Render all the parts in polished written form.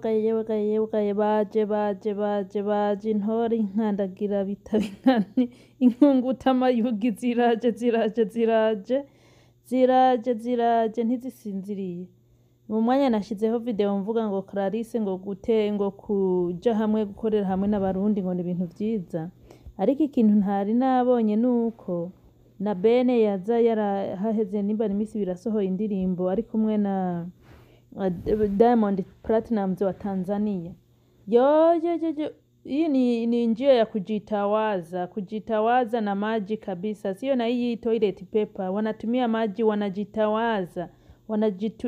Yewega, yewega, yewega, baje, baje, baje, baje intore inkandagira bitaba inkani inkungutamayugi ziraje, ziraje, ziraje, ziraje, ziraje, ntizisinziriye. Mu mwanya nashizeho video mvuga ngo Clarisse ngo gute ngo kuja hamwe gukorera hamwe n'Abarundi ngo ni ibintu vyiza, ariko ikintu ntari nabonye nuko na Bene yaza yarahaheze nimba ari imisi birasohoye indirimbo ari kumwe na Diamond Platnumz wa Tanzania. Yo, yo, yo, yo. Hii ni njia ya kujitawaza, kujitawaza na maji kabisa, sio na hii toilet paper. Wanatumia maji, wanajitawaza,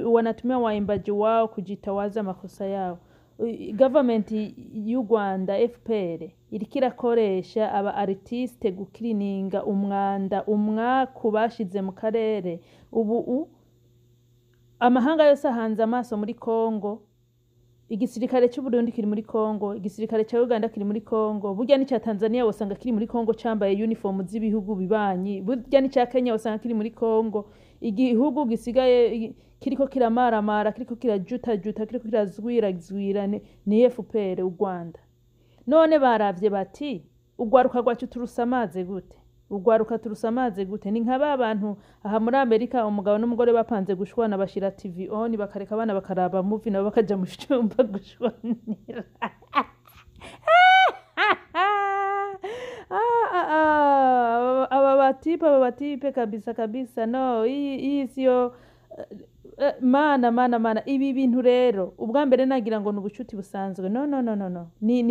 wanatumia waimbaji wao kujitawaza makosa yao. Government y'u Rwanda FPR iriko irakoresha aba artiste gukirininga umwanda, umwaku bashize mu karere. Ubu amahanga yose ahanze amaso muri Congo. Igisirikare c'u Burundi kiri muri Congo, igisirikare ca Uganda kiri muri Congo, burya n'ica Tanzania wosanga kiri muri Congo cambaye uniform z'ibihugu bibanyi, burya n'ica Kenya wosanga kiri muri Congo. Igihugu gisigaye kiriko kiramaramara, kiriko kirajutajuta, kiriko kirazwirazwira ni FPR u Rwanda. None baravye bati urwaruka rwacu turusamaze gute? Urwaruka turusamaze gute? Ni nka ba bantu aha muri Amerika, umugabo n'umugore bapanze gushwana, bashira TV on, bakareka abana bakaraba movie, nabo bakaja mu cumba gushwanira. Ah, ah, ah, aba batipe kabisa kabisa. No, iyi siyo mana, mana, mana. Ibi bintu rero ubwa mbere nagira ngo ni ubucuti busanzwe. No, no, no, no, no, ni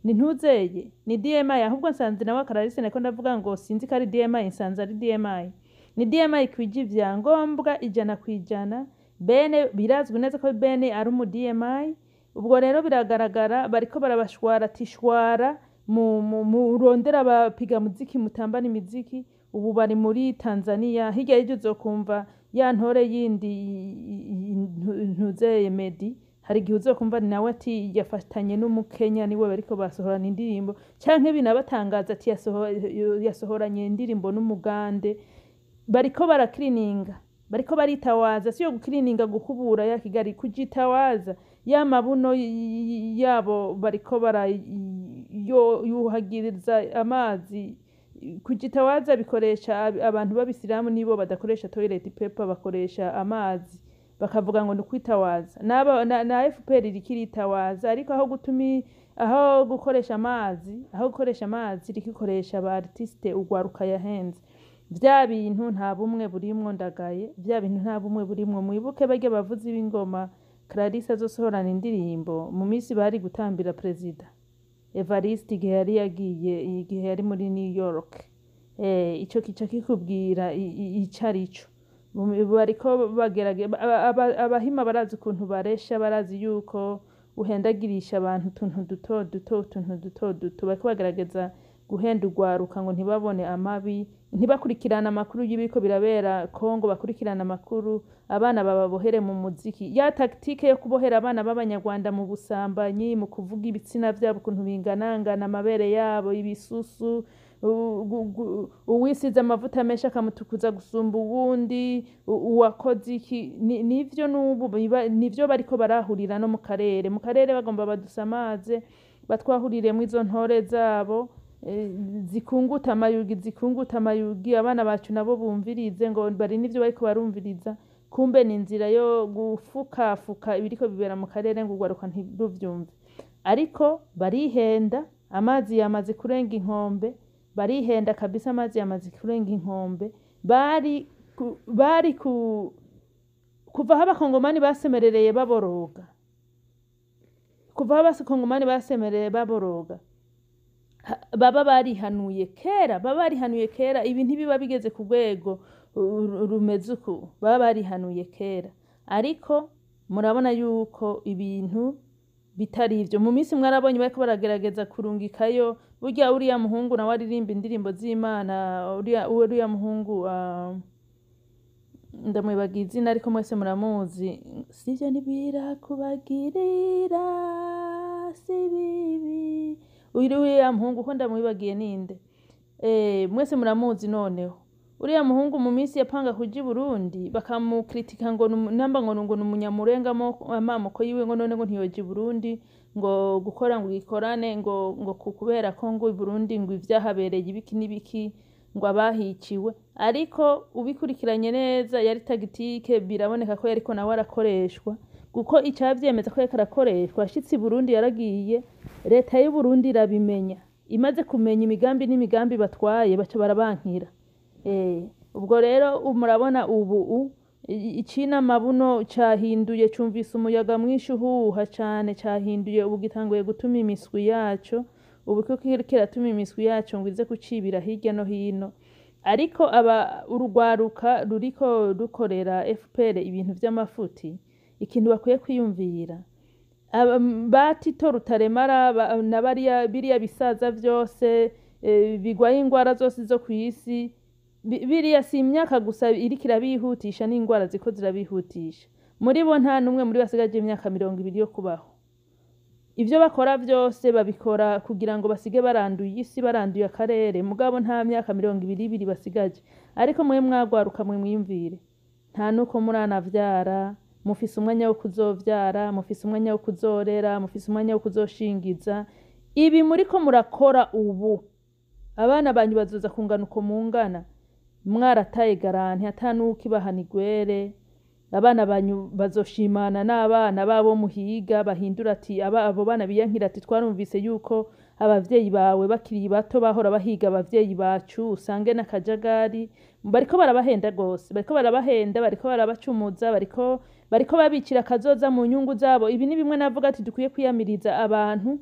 ntuzeye ni DMI. Ahubwo nsanze nawe Clarisse, nako ndavuga ngo sinzi ko ari DMI, nsanze ari DMI. Ni DMI kwija ivyangombwa 100%. Bene birazwi neza ko Bene ari umu DMI. Ubwo rero biragaragara bariko barabashwara tishwara murondera abapiga muziki mutambana imiziki. Ubu bari muri Tanzania. Hirya y'ibyo uzokumva ya ntore yindi ntuzeye Meddy, hari igihe uzokumva nawe ati yafatanye n'Umukenya, niwe bariko basohorana indirimbo, canke binabatangaza ati yasohoranye indirimbo n'Umugande. Bariko barakirininga, bariko baritawaza. Siyo gukirininga, gukubura ya Kigali, kujitawaza ya mabuno yabo, bariko barayuhagiriza amazi. Kujitawaza bikoresha abantu b'Abisilamu, nibo badakoresha toilet paper, bakoresha amazi, bakavuga ngo ni ukwitawaza. Na FPR iriko iritawaza, ariko aho gutumi aho gukoresha amazi, aho gukoresha amazi iriko ikoresha aba artiste, urwaruka yahenze. Vya bintu nta bumwe burimwo, ndagaye. Vya bintu nta bumwe burimwo. Mwibuke barya bavuzi b'ingoma Clarisse azosohorana indirimbo mu minsi bari gutambira Perezida Evariste igihe yari yagiye, igihe yari muri New York. Ico kica kikubwira ico arico. Bariko bagerage abahima barazi ukuntu baresha, barazi yuko uhendagirisha abantu utuntu duto duto, utuntu duto duto. Bariko bagerageza guhenda urwaruka ngo ntibabone amabi, ntibakurikirane amakuru y'ibiriko birabera Kongo, bakurikirane amakuru, abana bababohere mu muziki. Ya tactique yo kubohera abana b'Abanyarwanda mu busambanyi, mu kuvuga ibitsina vyabo ukuntu binganangana, amabere yabo, ibisusu, uwisize amavuta menshi akamutukuza gusumba uwundi, uwakoze iki, nivyo n'ubu nivyo bariko barahurira no mu karere. Mu karere bagomba badusamaze, batwahuriremwo izo ntore zabo zikunguta amayugi, zikunguta amayugi, abana bacu nabo bumvirize ngo bari nivyo bariko barumviriza. Kumbe ni inzira yo gufukafuka ibiriko bibera mu karere ngo urwaruka ntiruvyumve. Ariko barihenda, amazi yamaze kurenga inkombe. Barihenda kabisa, amazi yamaze kurenga inkombe. Bari ku kuva aho Abakongomani basemerereye baboroga, kuva aho Abakongomani basemerereye baboroga, baba barihanuye kera, baba barihanuye kera. Ibi ntibiba bigeze ku rwego rumeze uku, baba barihanuye kera. Ariko murabona yuko ibintu bitari ivyo. Mu minsi mwarabonye bariko baragerageza kurungikayo burya uriya muhungu nawe aririmba indirimbo z'Imana, uriya muhungu, ndamwibagiye izina ariko mwese muramuzi, sivyo ntibirakubagirira si bibi. Uriya muhungu ko ndamwibagiye ninde? Mwese muramuzi. Noneho Uriya muhungu mu minsi yapanga kuja i Burundi bakamukritika ngo namba ngo ni umunyamurenga amamoko yiwe, ngo none ngo ntiyoja i Burundi ngo gukora ngo ikorane ngo kubera ko ngo i Burundi ngo ivyahabereye ibiki n'ibiki, ngo abahiciwe. Ariko ubikurikiranye neza yari tactique, biraboneka ko yariko nawe arakoreshwa, kuko icavyemeza ko yariko arakoreshwa, ashitse i Burundi yaragiye, leta y'u Burundi irabimenya, imaze kumenya imigambi n'imigambi batwaye baca barabankira. Ubwo rero murabona ubu icinamabuno cahinduye, cumvise umuyaga mwinshi uhuha cane, cahinduye ubu gitanguye gutuma imiswi yaco, ubu ko kiratuma imiswi yaco ngo ize kucibira hirya no hino. Ariko aba urugwaruka ruriko rukorera FPR ibintu vy'amafuti, ikintu bakwiye kwiyumvira, ba Tito Rutaremara na bariya biriya bisaza vyose bigwaye ingwara zose zo kw'isi, biriya si imyaka gusa iriko irabihutisha, n'ingwara ziko zirabihutisha. Muri bo nta n'umwe muri bo asigaje imyaka 20 yo kubaho. Ivyo bakora vyose babikora kugira ngo basige baranduye isi, baranduye akarere, mugabo nta myaka 22 basigaje. Ariko mwe mwagwaruka mwe mwiyumvire, nta nuko muranavyara, mufise umwanya wo kuzovyara, mufise umwanya wo kuzorera, mufise umwanya wo kuzoshingiza. Ibi muriko murakora ubu, abana banyu bazoza kungana uko mungana, mwarataye garanti ata n'uwukibahana igwere. Abana banyu bazoshimana n'abana babo muhiga, bahindura ati abo bana biyankira ati twarumvise yuko abavyeyi bawe bakiri bato bahora bahiga abavyeyi bacu, usange n'akajagari. Bariko barabahenda gose, bariko barabahenda, bariko barabacumuza, bariko babicira akazoza mu nyungu zabo. Ibi ni bimwe navuga ati dukwiye kwiyamiriza abantu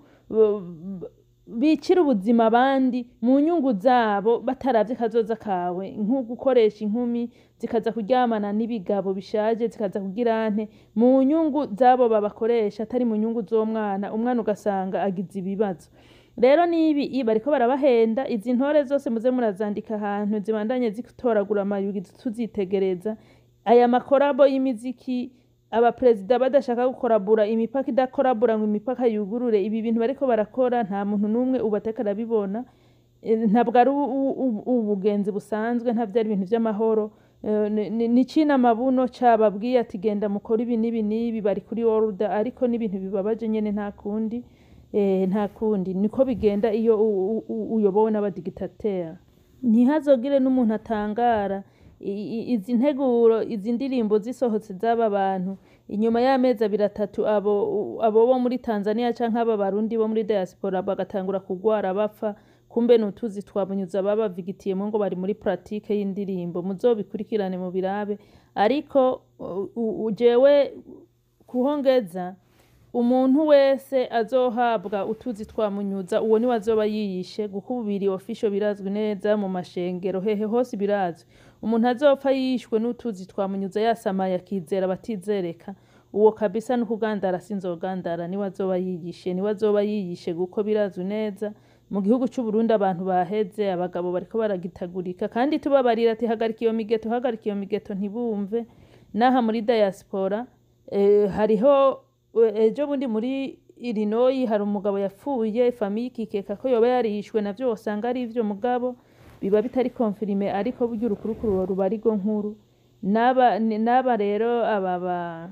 bicira ubuzima abandi mu nyungu zabo bataravye kazoza kawe, nko gukoresha inkumi zikaza kuryamana n'ibigabo bishaje, zikaza kugira nte mu nyungu zabo babakoresha, atari mu nyungu z'umwana. Umwana ugasanga agize ibibazo. Rero nibi bariko barabahenda. Izi ntore zose muze murazandika ahantu, zibandanye zitoragura amayugi, tuzitegereza aya ma collabo y'imiziki. Abaperezida badashaka gukorabura, imipaka idakorabura ngo imipaka yugurure, ibi bintu bariko barakora nta muntu n'umwe ubu ateka arabibona. Ntabwo ari ubugenzi busanzwe, ntabwo ari ibintu vy'amahoro. Ni cinamabuno cababwiye ati genda mukore ibi n'ibi n'ibi, bari kuri order. Ariko n'ibintu bibabaje nyene, nta kundi, nta kundi, niko bigenda iyo uyobowe n'abadigitateri. Ntihazogire n'umuntu atangara izi nteguro, izi ndirimbo zisohotse z'aba bantu, inyuma y'amezi abiri atatu abo bo muri Tanzania canke aba Barundi bo muri diaspora bagatangura kugwara bapfa, kumbe nutuzi twabunyuza babavigitiyemo ngo bari muri pratique y'indirimbo. Muzobikurikirane mu birabe. Ariko jewe kuhongeza, umuntu wese azohabwa utuzi twamunyuza, uwo niwe azoba yiyishe, kuko ubu biri official, birazwi neza mu mashengero, hehe hose birazwi. Umuntu azopfa yishwe n'utuzi twamunyuza, yasamaye akizera batizereka, uwo kabisa n'ukugandara sinzogandara, niwe azoba yiyishe, niwe azoba yiyishe, kuko birazwi neza mu gihugu c'u Burundi abantu baheze, abagabo bariko baragitagurika, kandi tubabarira ati hagarika iyo migeto, hagarika iyo migeto, ntibumve. N'aha muri diaspora hariho ejo bundi muri Illinois hari umugabo yapfuye, famille ikikeka ko yoba yarishwe, navyo wosanga ari ivyo, mugabo biba bitari confirmé. Ariko burya urukurukuru ruba ari rwo nkuru. N'aba rero aba ba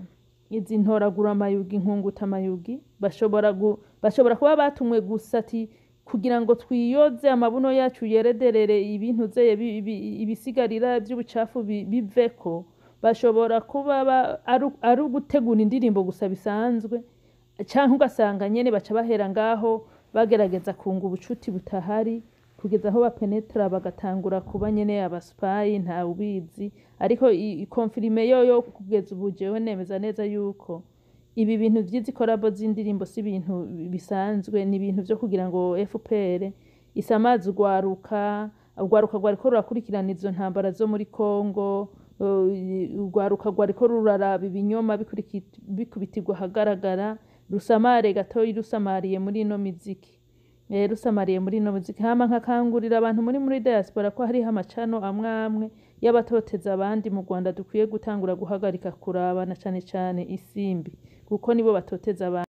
izi ntoragura amayugi, inkunguta amayugi, bashobora kuba batumwe gusa ati kugira ngo twiyoze amabuno yacu yerederere, ibintu zeye ibisigarira vy'ubucafu biveko. Bashobora kuba ari ugutegura indirimbo gusa bisanzwe, canke ugasanga nyene baca bahera ngaho bagerageza kunga ubucuti butahari kugeza aho bapenetra bagatangura kuba nyene aba spy, nta ubizi. Ariko confirmé yoyo kugeza ubu jewe nemeza neza yuko ibi bintu vy'izi collabo z'indirimbo si ibintu bisanzwe, ni ibintu vyo kugira ngo FPR isamaze urwaruka, urwaruka rwariko rurakurikirana izo ntambara zo muri Congo, urwaruka rwariko ruraraba ibinyoma bikubitirwa ahagaragara, rusamare gatoyi rusamariye muri ino miziki. Rusamariye muri ino muziki. Hama nkakangurira abantu muri diaspora ko hariho amacano amwe amwe y'abatoteza abandi mu Rwanda dukwiye gutangura guhagarika kuraba, na cane cane Isimbi, kuko nibo batoteza abandi.